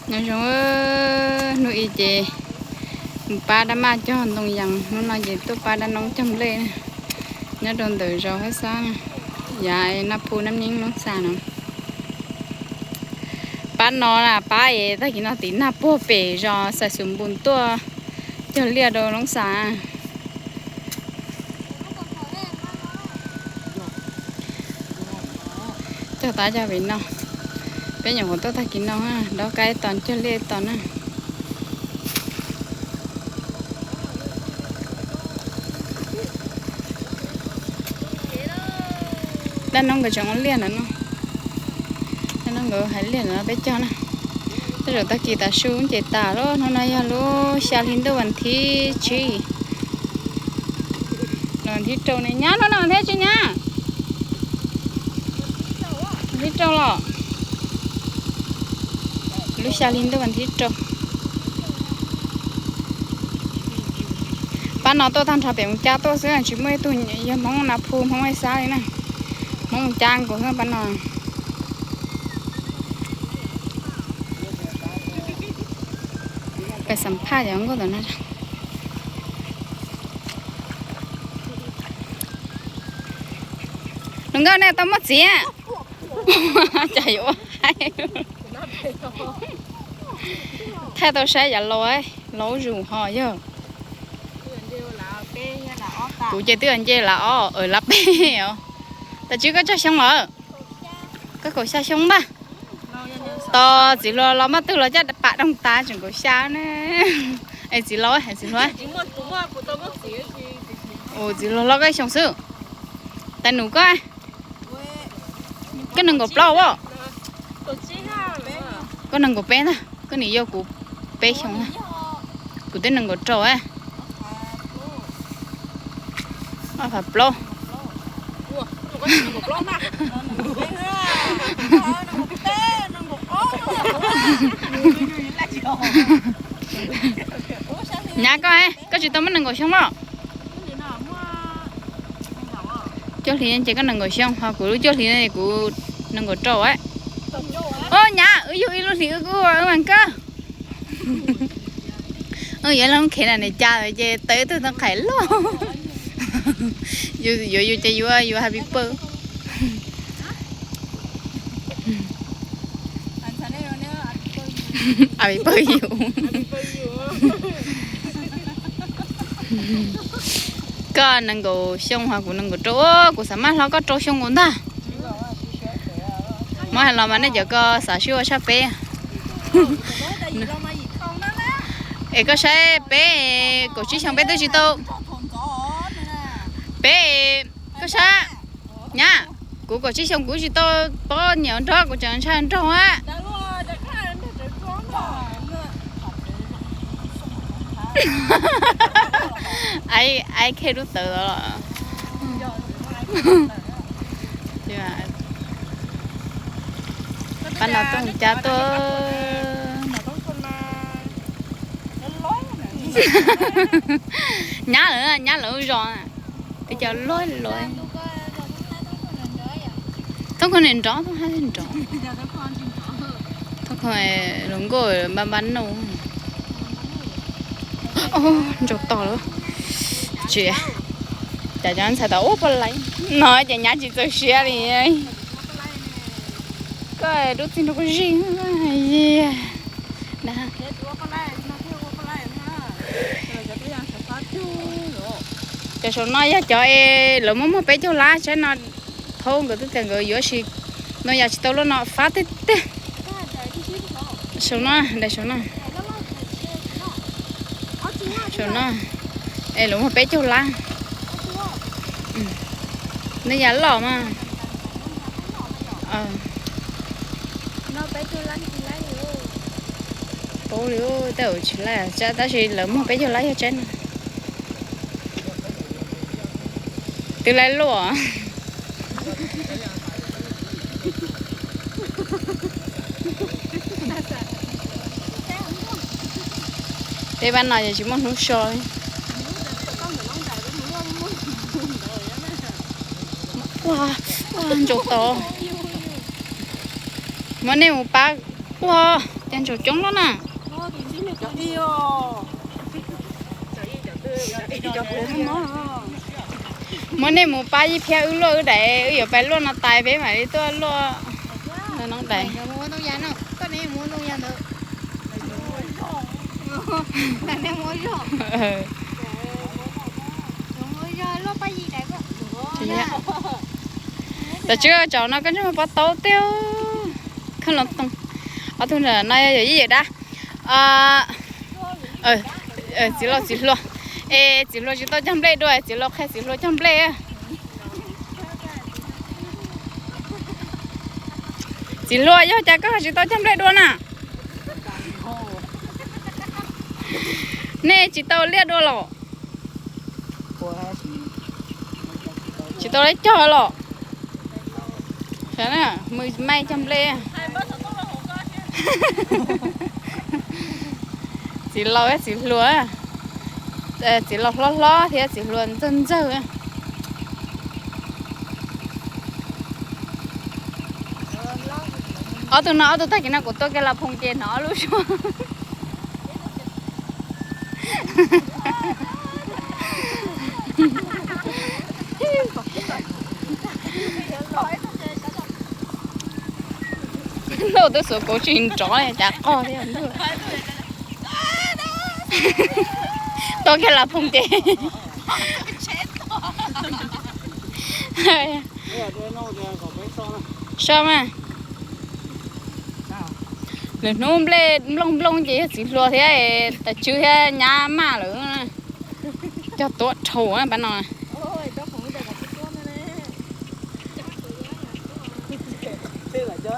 Nyob zoo, hnub i ces mus pab dab maj cog ntoo yees, hnub no ces tuaj pab dab noob cog nplej na, nyob rau ntawm zos Huab Xab na, yav Naj Phu Nab Nyeeb Loob Xas no. Pab no na, pab es tag kis no tim Naj Puag pem zos Xais Xus Npus tuaj cog liaj rau Loob Xas. Cog tau cog pem no, peb nyuam qhuav tuaj tag kis no, dob qab ib tos cog liaj ib tos na. Dab noob nkawd tseem ua liaj ntawm no, dab noob nkawd hais liaj ntawm no peb cog na. Tej zaum tag kis tav su ces tas lawm, hnub no yog lub xya hli ntuj vas thib tsib, vas thib rau ne, nyab hnub no thiab tsis nyab? Vas thib rau los? Lub xya hli ntuj vas thib rau. Pab no tuaj tag nrho pem Moos Cab tuaj xwb, tsis muaj ib tug yog Hmoob Naj Phu Hmoob Huab Xab li na. Hmoob Moos Cab nkaus xwb pab no. Pais xam phaj cov nkauj ntawm no. Hluas nkauj, nej tau muaj txiv? Cas yuav ua haib. Thaij tau saib yav laus, laus zus ho yog. Kuv ces twb nce lav ob, lav peb os. Tab tsis koj tsawg xyoo lawm? Koj kaum xya xyoo ntag. Tos txiv hluas los maj twg los coj pam doog tas tseem kaum xya ne. Es txiv laus, txiv hluas, txiv hluas los koj ib xyoos xwb. Tais nus koj, koj nees nkaum plaub as? Koj nees nkaum peb ntag, koj nim yau kuv peb xyoo. Kuv twb nees nkaum rau. Ob phav plaub. Nyab koj, koj tsis tau muaj nees nkaum xyoo mog? Cuaj hlis ces koj nees nkaum xyoo, ho kuv lub cuaj hlis kuv nees nkaum rau. Os nyab, wb yug ib lub hlis wb kuj ua mas koj. Yuav lub khev na, nws cas ces tawv tug tau qhais loj. Yuav yus ces yuav yus happy birthday. Happy birthday yus. Koj nees nkaum xyoo ho kuv nees nkaum rau, kuv xav maj hlob koj rau xyoo nkaus ntag. Muab hais los mas nej cov ko xav sib ua tshaj peb. Es koj saib peb kaum tsib xyoo peb twb tsis tau. Peb, koj saib, nyab, kuv kaum tsib xyoo kuv tsis tau poj niam nrog, kuv tseem ntshai nraug a. Ai, ai khe lub tawv los. Pab no tuaj mus cab tuaj. Nyab lawv, nyab lawv zos. Twb cov luag luag. Thoob kho niam nrov, thoob hab nrov. Thoob kho los nkauj npab npab nuj. Ntsau tos lawm. Tsis, cas cov ntxhais tau ua poj laib no ces nyab tsis txaus siab li. Koj rub txig nrog kuv zij. Cov saum no yog cov es lawv muab muag peb caug lab saib no. Thaum nkawd twb tias nkawd yuav sis no yam tsis tau lub no fab tiag tiag. Saum no, daim saum no. Saum no, es lawv muag peb caug lab. Nej yam loj mas. Paub li, tej zaum tsis laj tsab tab sis lawv muag peb caug lab yog tsaib no. Twb laj luaj. Peb pab no ces tsis muaj hnub so li. Ua, ua ntsau tod. Muab nej mus pab ua. Cov ntsaum coob loj na. Muab nej mus pab Yij Phiab wb luaj wb daim, wb yuav pais luaj no tais peb mam li tuaj luaj no daim. Tam tswv tsaus no koj ntsej muag pob taub tiag. Koj los too. Ob tug no yog yawm yij yawm dab. Txiv laus txiv hluas. Es txiv hluas tsis tau cog nplej dua, txiv laus qhia txiv hluas cog nplej. Txiv hluas, yog cas koj tsis tau cog nplej dua na? Nej tsis tau liaj dua los? Tsis tau li cog los? Mws maij cog nplej. Txiv laus txiv hluas, txiv laus hlob hlob thiab txiv hluas ntxawg ntxawg. Ob tug no, ob tug tag kis no kuv tua kiag los phoom ces hnov ob lub suab. Ntuj, twb xuas kauv tsis nrov li cas qog thiab ntuj. Tua kiag los phoom ces. So mas. Lwm hnub nplej nplooj nplooj ces yog txiv hluas thiab tas tswv thiab nyab maj lawm. Cog tuav dhau pab no.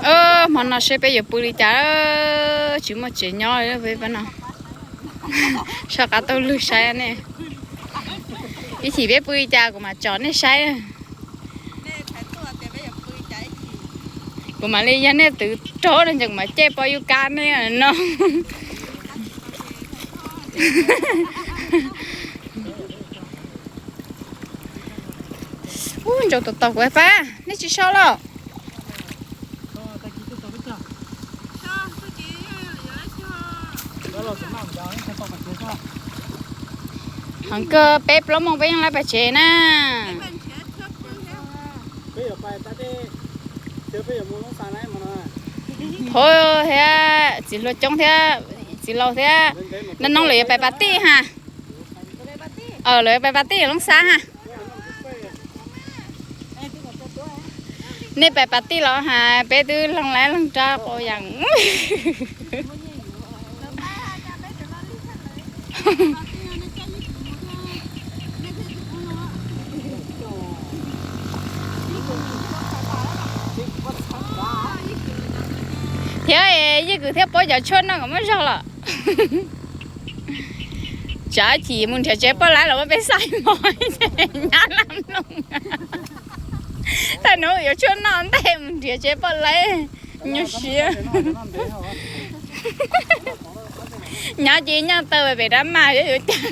Hmo no seb peb yuav pw li cas, tsis muaj tsev nyob peb pab no. Soj qab taug lwg saib ne. Ib chim peb pw li cas kuv mam tsom nej saib. Kuv mam li yog nej twv rog no ces kuv mam caij pov yus kab nej no. Ub, ntsaum tau tau kuv pab, nej tsis so los? Heev kawg, peb plaub moos peb yeej lawv pais tsev na. Phob thiab txiv hluas coob thiab txiv laus thiab, no no lawm yuav pais pas tij ha. Lawv pais pas tij Looj Xab ha. Nej pais pas tij los ha, peb twb leeg laib leeg rab qau yas. Thiab Yij Kwm thiab Paub cov tshuaj noj kom muaj zog los. Tsam ib chim mus nrhiav tsev poj laib los muab peb xaiv mos nyab laj mloog. Thaum hnub yuav tshuaj noj ntej mus nrhiav tsev poj laib, nyuaj siab. Nyob ces nyob taw pem dab mas yuav yuav cas.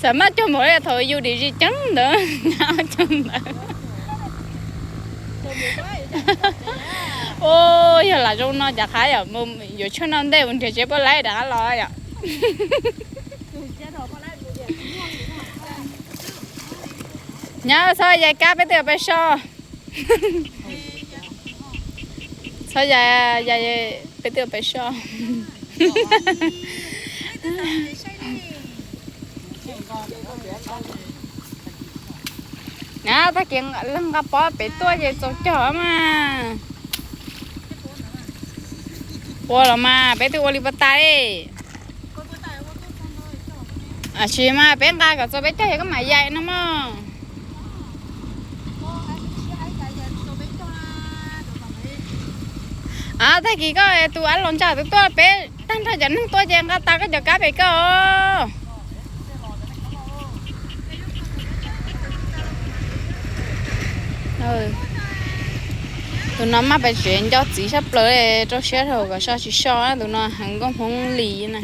Xam maj cog npaum li thaum yus dim zis ceeb ntawd, nyob cog ntawd. Ua, yog lam zoo no cas qab yom, yuav tshuaj noj ntej mus nrhiav tsev poj laib rov qab los yom. Nyob txhob yais kab, peb twb yuav pais so. Txhob yais, yais, peb twb yuav pais so. Na, tag kis leeg nqa pob pem tuaj ces txaus cog mas. Ua los mas peb twb ua li puas tas li. Tsis mas peb nqa kom txaus peb caug yog koj mam yais no mog. A, tag kis koj tus ab los ntsa twb tuaj, peb tag nrho cov neeg tuaj ces nqa tas koj cov kab pem koj os. Tus no maj pais tsev nco txiv sab plaws, rau siab rau kom so tsis so, tus no heev nkauj Hmoob li na.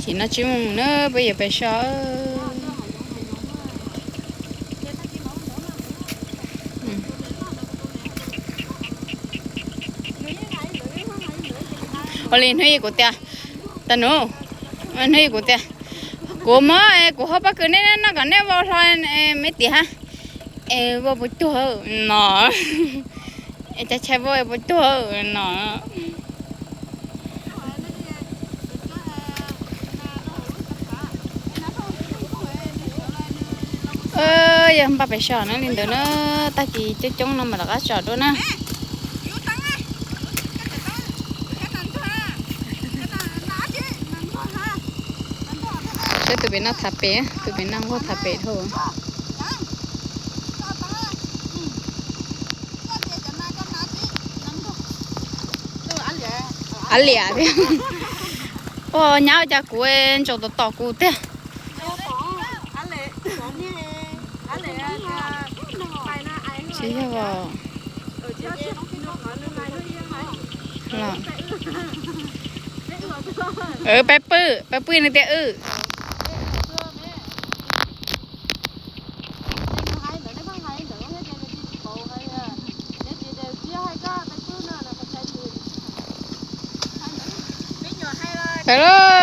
Chim no tsis mus na, peb yuav pem so. Ua li hnub ib kuv tias, tas nus, hnub ib kuv tias, kuv mob, kuv ho pob kws neb noj kom neb vau hlo me tiam hab. Es vau puas cuag no? Es cas tshais vau es puas cuag no? Yog npaj pem so na li ntawd na, tag kis coob coob no mas rov qab so dua na. Saib tus pem noj tham pem, tus pem noj nquag tham pem dhau. Av liam thiab. Ua nyab cas kuv ntsaum tom tom kuv tiag. Tsis yog. Peb pw, peb pw nws tias wb. Peb lauj.